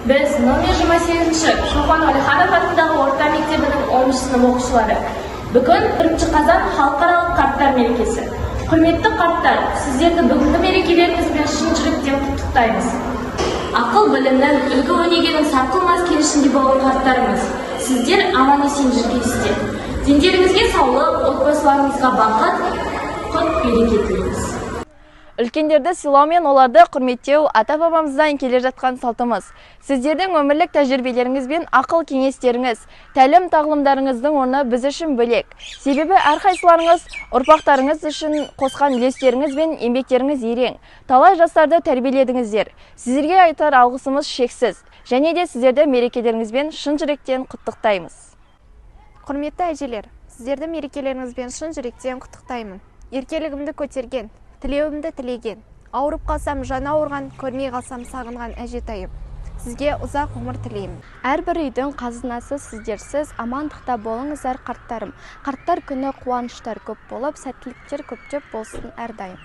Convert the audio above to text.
Біз номер 28-ші Шоқан Уәлиханов атындағы орта мектебінің 10 сынып оқушылары. Бүгін 1 қазан, халықаралық қарттар мерекесі. Құрметті қарттар, сіздерді бүгінгі мерекелеріңізбен шын жүректен құттықтаймыз. Ақыл білімнің, үлгі өнегенің сарқылмас кенішінде болған қарттарымыз, сіздер аман есен жүргейсіздер. Дендеріңізге саулық, отбасыларыңызға бақыт, құт береке тілейміз. Үлкендерді сыйлау мен оларды құрметтеу ата-бабамыздан келе жатқан салтымыз. Сіздердің өмірлік тәжірибелеріңіз бен ақыл кеңестеріңіз, тәлім тағлымдарыңыздың орны біз үшін бөлек. Себебі әрқайсыларыңыз ұрпақтарыңыз үшін қосқан үлестеріңіз бен еңбектеріңіз ерен. Талай жастарды тәрбиеледіңіздер. Сіздерге айтар алғысымыз шексіз. Және де сіздерді мерекелеріңізбен шын жүректен құттықтаймыз. Құрметті әжелер, сіздерді мерекелеріңізбен шын жүректен құттықтаймын. Еркелігімді көтерген, тілеуімді тілеген, ауырып қалсам жаны ауырған, көрмей қалсам сағынған әжетайым. Сізге ұзақ ғұмыр тілеймін. Әрбір үйдің қазынасы сіздерсіз, амандықта болыңыздар, қарттарым. Қарттар күні қуаныштар көп болып, сәттіліктер көптеп болсын әрдайым.